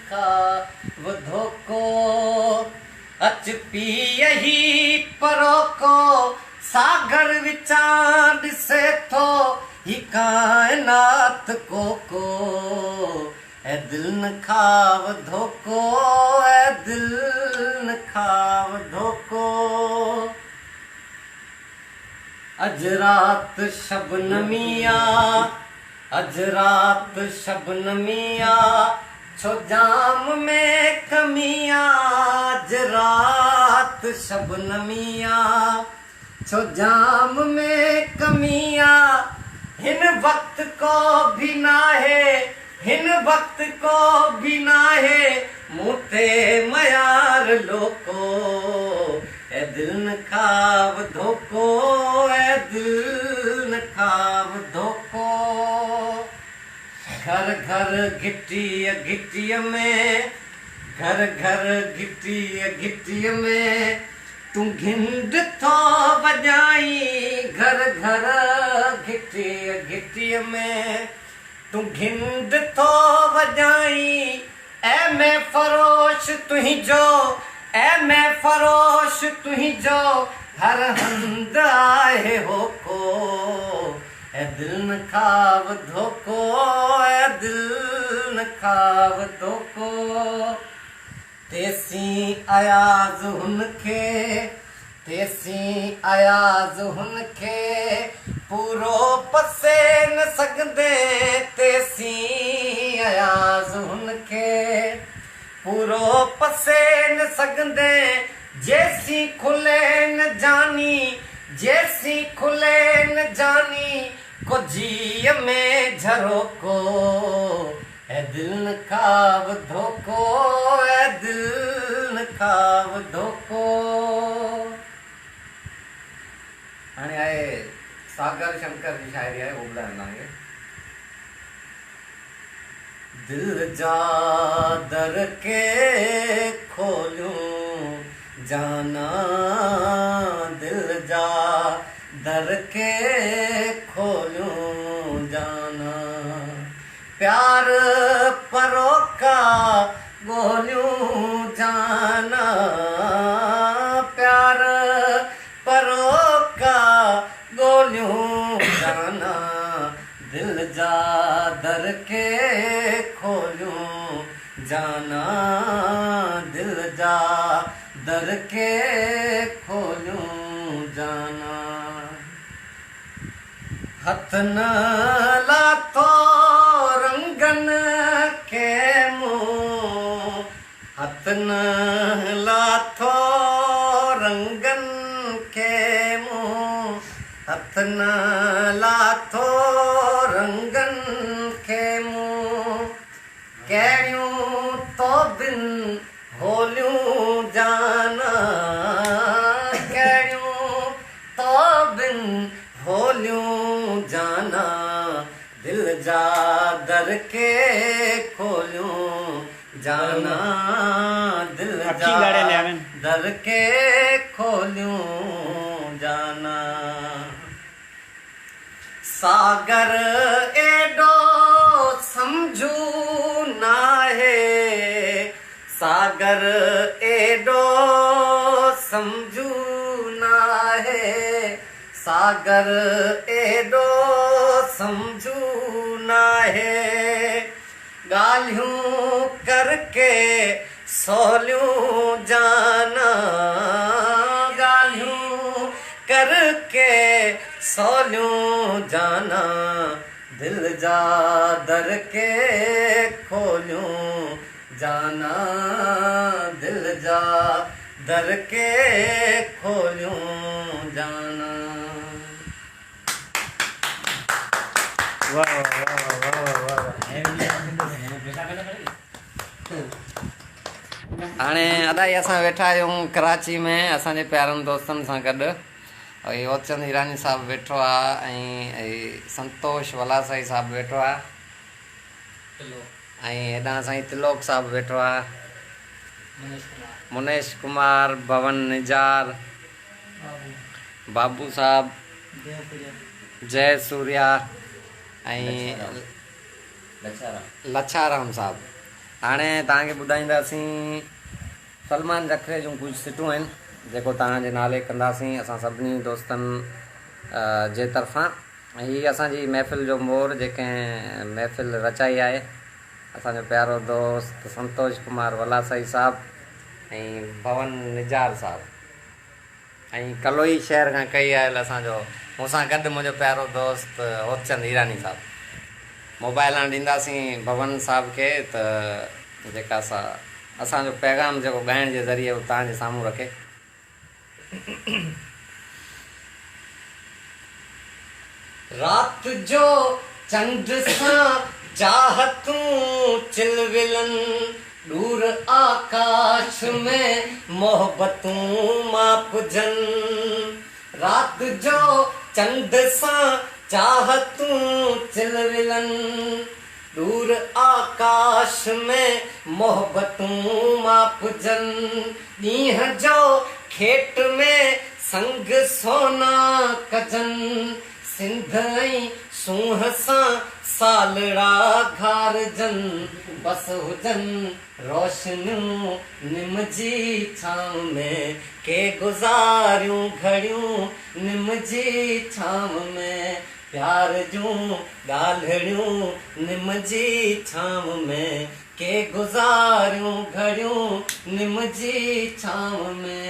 کاو ڌوڪو. اچ پيء هي پروڪو، ساگر وچان ڏسي ٿو هي ڪائنات ڪوڪو. اي دل نه کاو ڌوڪو، اي دل نه کاو ڌوڪو. اڄ رات شبنمي آ، اڄ رات شبنمي آ، ڇو جام ۾ ڪمي آ. اڄ رات شبنمي آ، ڇو جام ۾ ڪمي آ. هن وقت ڪو ڀي ناهي، هن وقت ڪو ڀي ناهي مون تي ميار لوڪو. اي دل نه کاو ڌوڪو، اي دل نه کاو ڌوڪو. گهر گهر گهٽيء گهٽيء ۾، گهر گهر گهٽيء گهٽيء ۾، تون گهنڊ ٿو وڄائين. گهر گهر گهٽيء گهٽيء ۾، تون گهنڊ ٿو وڄائين. اي مي فروش تنهنجو، اي مي فروش تنهنجو، هر هنڌ آهي هوڪو. اي دل نه کاو ڌوڪو، اي دل نه کاو ڌوڪو. تيسين اياز هن کي، تيسين اياز هن کي، پورو پسي نه سگهندين. تيسين اياز هن کي، پورو پسي نه سگهندين. جيسين کلي نه جاني، جيسين کلي نه جاني، ڪو جيء ۾ جهروڪو. اي دل نه کاو ڌوڪو، اي دل نه کاو ڌوڪو. هاڻي آهي ساگر شنڪر جي شاعري آهي، اهو ٻڌايان توهان کي. دل جا در ڪي کوليون جانا، دل جا در ڪي کوليون جانا. پيار پروڪا ڳوليون جانا، پيار پروڪا ڳوليون جانا. دل جا در ڪي کوليون جانا، دل جا در ڪي کوليون جانا. هٿ نه لاٿو رنگن کي مون، هٿ نه لاٿو رنگن کي مون، هٿ نه لاٿو رنگن کي مون. ڪهڙيون تو بن هوليون جانا، ڪهڙيون تو بن هوليون جانا. دل جا در ڪي کوليون جانا، دل جا در ڪي کوليون جانا. ساگر ايڏو سمجهو ناهي، ساگر ايڏو سمجهو ناهي، ساگر ايڏو سمجهو ناهي. ڳالهيون ڪر ڪي سوليون جانا، ڳالهيون ڪر ڪي سوليون جانا. دل جا در ڪي کوليون جانا، دل جا در ڪي کوليون جانا. واهه واهه واهه واهه واهه. هاڻي ادا هي اسان ويٺا آهيون ڪراچي ۾ اسان جي پيارن دوستن سان گڏ. هي هوتچند هيراني صاحب ويٺو آ ۽ هي سنتوش ولاسائي صاحب ويٺو آ ۽ هيڏانهن سائين تلوڪ صاحب ويٺو آ، منيش ڪمار، ڀون نجار، بابو صاحب، جئي سوريا ۽ لڇارام صاحب. هاڻي توهان کي ٻڌائينداسين سلمان جکري جون ڪجهه سٽون آهن جيڪو توهان جي نالي ڪنداسين اسان سڀني دوستن جي طرفان. هي اسان جي محفل جو مور جيڪنهن محفل رچائي آهي اسان جو پيارو دوست سنتوش ڪمار ولاسائي صاحب ۽ ڀون نجار صاحب ۽ ڪلوئي شهر کان ڪهي آيل اسان جو مون سان گڏ منهنجو پيارو دوست هوتچند هيراني صاحب. موبائل هاڻ ڏينداسين ڀون صاحب کي ته جيڪا سا اسان جو پيغام جيڪو ڳائڻ جي ذريعي هو توهان جي سامهون رکي. رات جو چنڊ سان چاهتون چلولن، ڏور آڪاش ۾ محبتون ماپجن. رات جو چنڊ سان چاهتون چلولن، ڏور آڪاش ۾ محبتون ماپجن. ڏينهن جو کيٽ ۾ سنگ سونا ڪجن، سنڌ ۽ سونهن سان سالڙا گهارجن. بس هجن روشنيون نم جي ڇانو ۾، ڪي گذاريون گهڙيون نم جي ڇانو ۾. پيار جون ڳالهڙيون نم جي ڇانو ۾، ڪي گذاريون گهڙيون نم جي ڇانو ۾.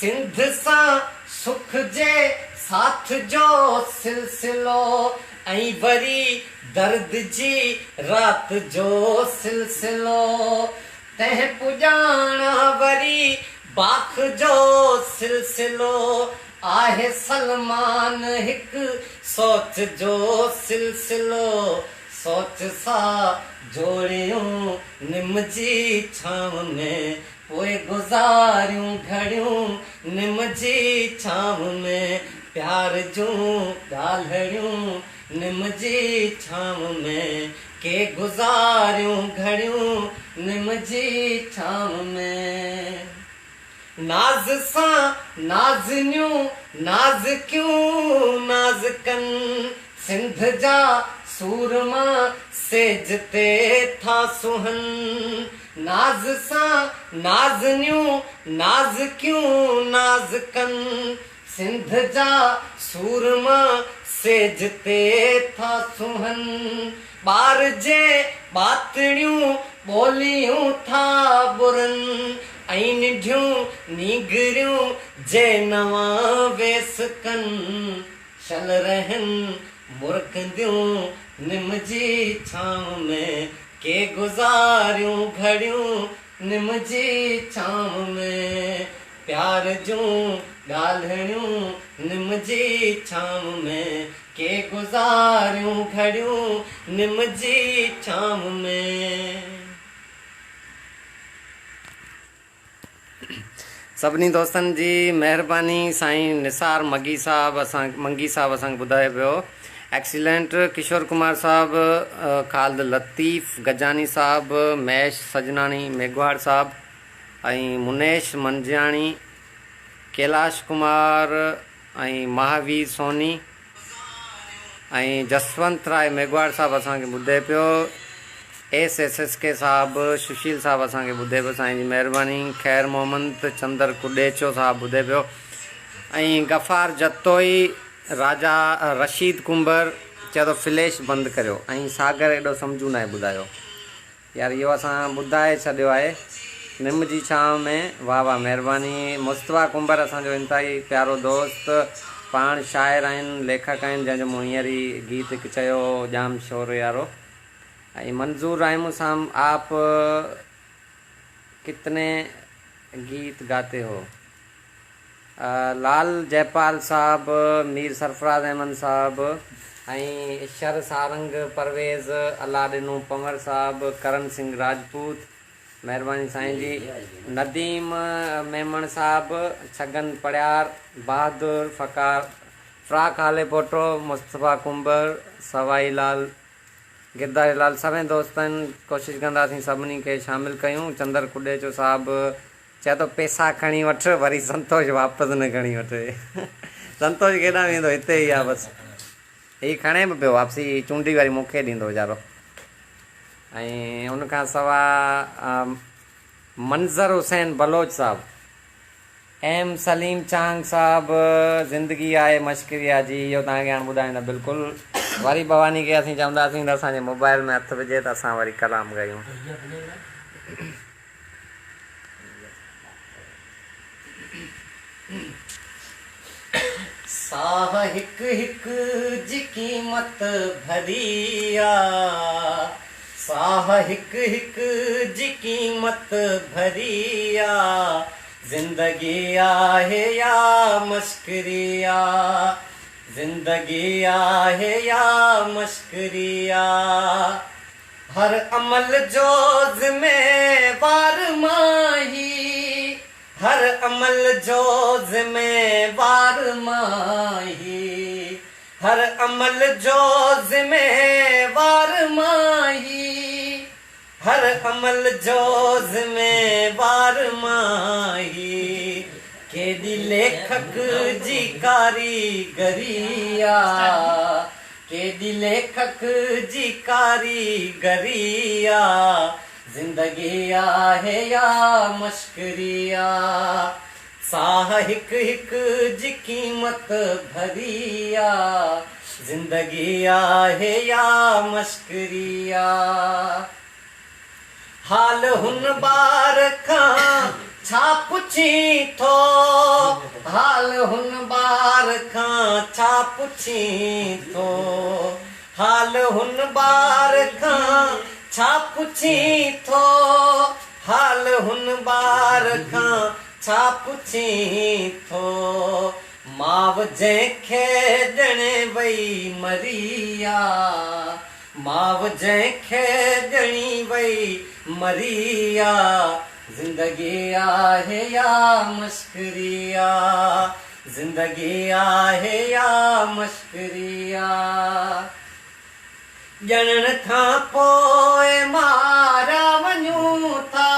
سنڌ سان سک جي ساٿ جو سلسلو ۽ وري درد جي رات جو سلسلو، تنهن پڄاڻان وري باک جو سلسلو آهي سلمان هڪ سوچ جو سلسلو، سوچ سا جوڙيون نم جي ڇانو ۾، پوء گذاريون گهڙيون نم جي ڇانو ۾، پيار جون ڳالهڙيون نم جي ڇانو ۾، ڪي گذاريون گهڙيون نم جي ڇانو ۾. ناز سان نازنيون نازڪيون ناز ڪن، سنڌ جا سورما سيج تي ٿا سونهن. ناز سان نازنيون نازڪيون ناز ڪن، سنڌ جا سورما سيج تي ٿا سونهن. ٻار جي ٻاتڙيون ٻوليون ٿا ٻرن ۽ ننڍيون نينگريون جي نوان ويس ڪن، شل رهن مرڪنديون نم جي ڇانو ۾، ڪي گذاريون گهڙيون نم جي ڇانو ۾، پيار جون ڳالهڙيون نم جي ڇانو ۾، ڪي گذاريون گهڙيون نم جي ڇانو ۾. سڀني دوستن جي مهرباني سائين نثار مگي صاحب اسان منگي صاحب اسان کي ٻڌايو پيو ايڪسيلنٽ ڪشور ڪمار صاحب خالد لطيف گجاني صاحب مهيش سجناڻي ميگهواڙ صاحب ۽ منيش منجياڻي ڪيلاش ڪمار ۽ مهاوير سوني ۽ جسونت راء ميگهواڙ صاحب اسان کي ٻڌي پيو ايس ايس ايس ڪي صاحب سشيل صاحب اسان کي ٻڌي پيو سائين جي مهرباني خير محمد چندر ڪڏيچو صاحب ٻڌي پيو ۽ غفار جتوئي راجا رشيد ڪنڀر چئي ٿو فليش بند ڪريو ۽ ساگر ايڏو سمجهو ناهي ٻڌايو يار اهو اسان ٻڌائي ڇڏيو آهي نم جي ڇانو ۾ واه واه مهرباني مصطفيٰ ڪنڀر اسان جو انتهائي پيارو دوست پاڻ شاعر آهن ليکڪ آهن جنهن جو مون هينئر ئي گيت هڪ چيو هو ڄام شور يارو ۽ منظور راهمون صاحب آپ ڪتني گيت گاتي هو. لال جئپال صاحب، مير سرفراز احمد صاحب ۽ شر سارنگ پرويز، الله ڏنو پنور صاحب، ڪرن سنگهه راجپوت، مهرباني سائين جي، نديم ميمڻ صاحب، ڇگن پڙيار، بهادر فقار، فراق هاليپوٽو، مصطفيٰ ڪنڀر، سوائي لال گرداري لال سوين دوست آهن، ڪوشش ڪنداسين سڀني کي شامل ڪيون، چندر ڪڏيچو صاحب چئي ٿو پيسا کڻي وٺ وري سنتوش واپس نه کڻي وٺي. سنتوش ڪيڏانهن ويندو هتي ئي آ بس. هي کڻي به پيو واپسي چونڊي واري مون کي ڏيندو ويچارو. ۽ ان کان سوا منظر حسين بلوچ صاحب، ايم سليم چانگ صاحب، زندگي آهي مشڪري آ جي اهو توهان کي هاڻ ٻڌايون ٿا بلڪل وري ڀواني کي اسين چونداسين ته اسان جي موبائل ۾ هٿ وجهي ته اسان وري ڪلام ڳايون. ساهه هڪ هڪ جي قيمت ڀري آ ساهه هڪ هڪ جي قيمت ڀري آ زندگي آهي يا مشڪري آ زندگي آهي يا مشڪري آ هر عمل جو ذميوار مان هي هر عمل جو ذميوار مان هي هر عمل جو ذميوار مان هي هر عمل جو ذميوار مان هي ڪيڏي ليکڪ جي ڪاريگري آ ڪيڏي ليکڪ جي ڪاريگري آ زندگي آهي يا مشڪري آ ساهه هڪ هڪ جي قيمت ڀري آ زندگي آهي يا مشڪري آ. حال هن ٻار کان ڇا پڇين ٿو حال هن ٻار کان ڇا پڇين ٿو حال هن ٻار کان ڇا پڇين ٿو حال هن ٻار کان ڇا پڇين ٿو ماء جنهن کي ڄڻي وئي مري آ ماء جنهن کي ڄڻي وئي مري آ زندگي آهي يا مشڪري آ زندگي آهي يا مشڪري آ ڄڻڻ کان پوء ماريا وڃون ٿا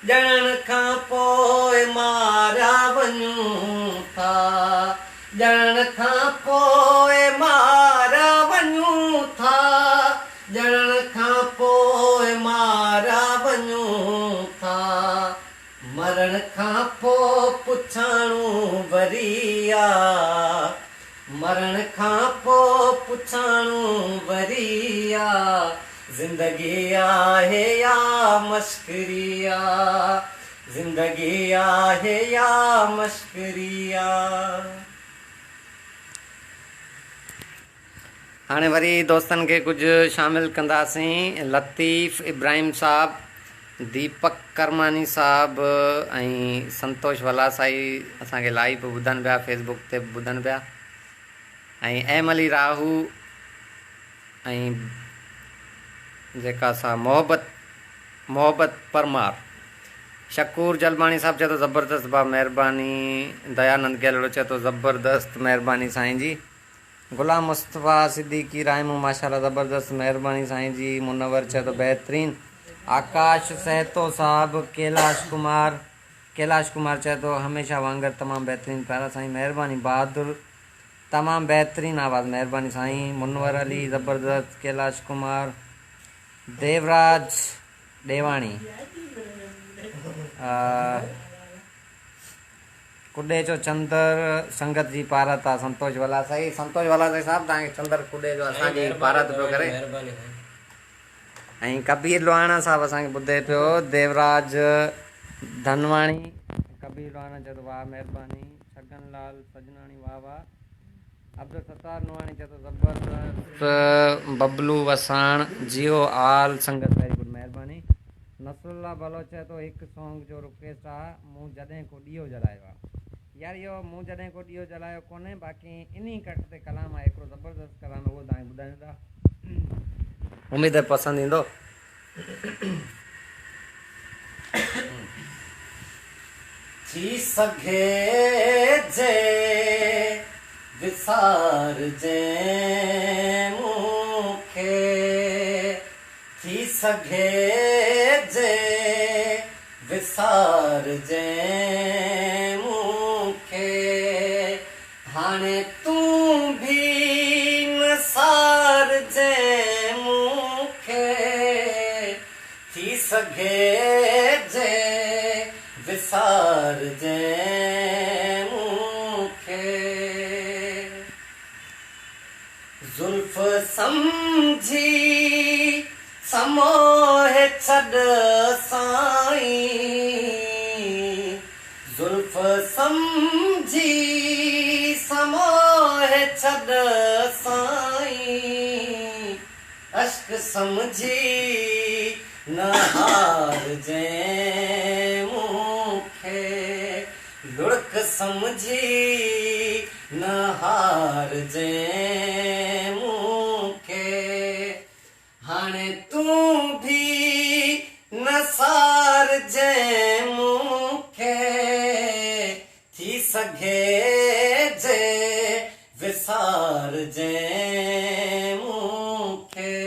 ڄڻڻ کان پوء ماريا وڃون ٿا ڄڻڻ کان پوء ماريا وڃون ٿا ڄڻڻ کان پوء ماريا وڃون ٿا مرڻ کان پوء پڇاڻو وري آ مرڻ کان پوء پڇاڻو وري آ زندگي آهي يا مشڪري آ زندگي آهي يا مشڪري آ. هاڻي وري دوستن کي ڪجهه شامل ڪنداسين لطيف ابراهيم صاحب، ديپڪ ڪرماني صاحب ۽ سنتوش ولاسائي اسان کي لائيو به ٻڌن پيا فيس بڪ تي به ٻڌن پيا ۽ ايم علي راهو ۽ جيڪا سا محبت محبت پرمار. شڪور جلباڻي صاحب چئي ٿو زبردست ڀاء مهرباني ديانند گيلڙو چئي ٿو زبردست مهرباني سائين جي غلام مصطفيٰ صديقي رائمو ماشاءالله زبردست مهرباني سائين جي منور چئي ٿو بهترين آڪاش سهتو صاحب ڪيلاش ڪمار ڪيلاش ڪمار چئي ٿو هميشه وانگر تمام بهترين پيارا سائين مهرباني بهادر تمام بهترين آواز مهرباني سائين منور علي زبردست ڪيلاش ڪمار ديوراج ڏيواڻي، ڪڏي جو چندر سنگت جي پارت آ سنتوش ولاسائي سنتوش ولاسائي صاحب توهان کي چندر ڪڏي جو اسان جي پارت پيو ڪري ۽ ڪبير لوهاڻا صاحب اسان کي ٻڌي پيو ديوراج ڌنواڻي ڪبير لوهاڻا چئي ٿو واهه مهرباني ڇگن لال سجناڻي واهه واهه عبدالستار نوحاڻي چئي ٿو زبردست ببلو وساڻ جيو آل سنگت ويري گڊ مهرباني نصرالله بلوچ چئي ٿو هڪ سونگ جو رڪويسٽ آ مون جڏهن ڪو ڏيئو جلايو آ يار اهو مون جڏهن ڪو ڏيئو جلايو ڪونهي باقي انهي ڪٽ تي ڪلام آهي هڪڙو زبردست ڪلام اهو توهان کي ٻڌايون ٿا اميد پسند ايندو. ٿي سگهي جي وسارجين مون کي ٿي سگهي جي وسارجين مون کي هاڻي تون ڀي نه سارجين مون کي. سگهي جي وسارجين مون کي. زلف سمجهي سموهي ڇڏ سائين زلف سمجهي سموهي ڇڏ سائين اشڪ سمجهي نه هارجين مون کي لڙڪ سمجهي نه هارجين مون کي هاڻي تون ڀي نه سارجين مون کي ٿي سگهي جي وسارجين مون کي.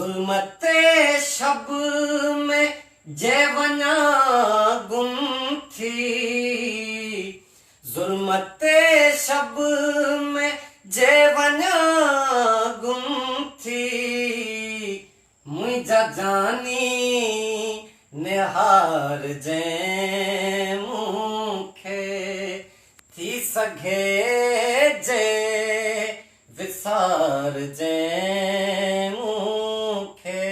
ظلمت شب ۾ جي وڃان گم ٿي ظلمت شب ۾ جي وڃان گم ٿي منهنجا جاني نهارجين مون کي ٿي سگهي جي وسارجين مون کي.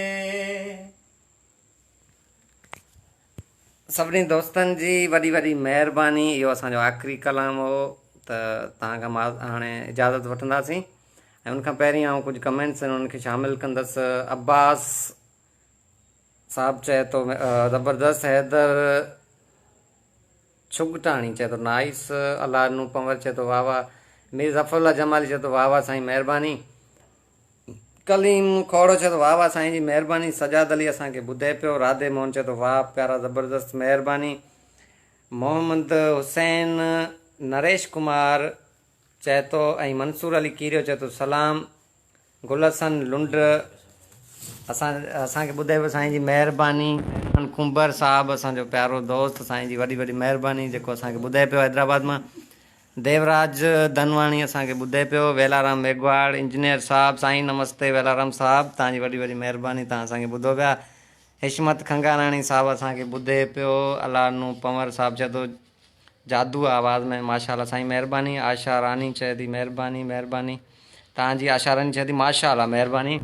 سڀني دوستن جي وڏي وڏي مهرباني اهو اسان جو آخري ڪلام هو ته توهان کان مان هاڻي اجازت وٺنداسين ۽ ان کان پهرين آئون ڪجهه ڪمينٽس آهن انهن کي شامل ڪندس عباس صاحب چئي ٿو زبردست حيدر ڇڳٽاڻي چئي ٿو نائيس، الله ڏنو پنور چئي ٿو واھ واھ، مير ظفر الله جمالي چئي ٿو واھ واھ سائين مهرباني، ڪليم کوڙو چئي ٿو واھ واھ سائين جي مهرباني، سجاد علي اسان کي ٻڌي پيو، راڌي موهن چئي ٿو واھ پيارا زبردست مهرباني، محمد حسين نريش ڪمار چئي ٿو ۽ منصور علي ڪيريو چئي ٿو سلام، گل حسن لنڊ اسان اسان کي ٻڌائي پيو سائين جي مهرباني مهربان ڪنڀر صاحب اسان جو پيارو دوست سائين جي وڏي وڏي مهرباني جيڪو اسان کي ٻڌائي پيو حيدرآباد مان ديوراج ڌنواڻي اسان کي ٻڌائي پيو ويلارام ميگهواڙ انجنيئر صاحب سائين نمستي ويلارام صاحب تان جي وڏي وڏي مهرباني تان اسان کي ٻڌو پيا حشمت کنگاراڻي صاحب اسان کي ٻڌي پيو الله نو پنور صاحب چئي ٿو جادو آ آواز ۾ ماشاءالله سائين مهرباني آشا راني چئي ٿي مهرباني مهرباني توهان جي آشا راني چئي ٿي ماشاءالله مهرباني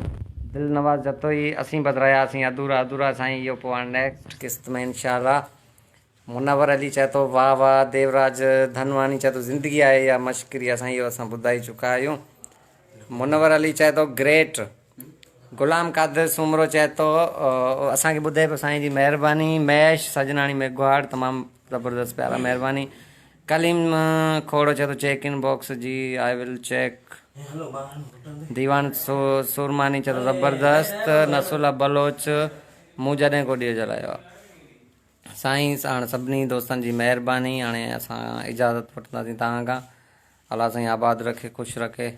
دل نواز جتوئي اسين بس رهياسين اڌورا اڌورا سائين اهو پوء هاڻي نيڪسٽ قسط ۾ انشاءالله منور علي چئي ٿو واه واه ديوراج ڌنواڻي چئي ٿو زندگي آهي يا مشڪري آ سائين اهو اسان ٻڌائي چڪا آهيون منور علي چئي ٿو گريٽ غلام قادر سومرو چئي ٿو اسان کي ٻڌائي پيو سائين جي مهرباني مهيش سجناڻي ميگهواڙ تمام زبردست پيارا مهرباني ڪليم کوڙو چئي ٿو چيڪ ان باڪس جي آئي ول چيڪ ديوان سورماني چئي ٿو زبردست نصرالله بلوچ مون جڏهن ڪو ڏيئو جلايو آ سائين هاڻ سڀني دوستن جي مهرباني هاڻي اسان اجازت وٺنداسين توهان کان الله سائين آباد رکي خوش رکي.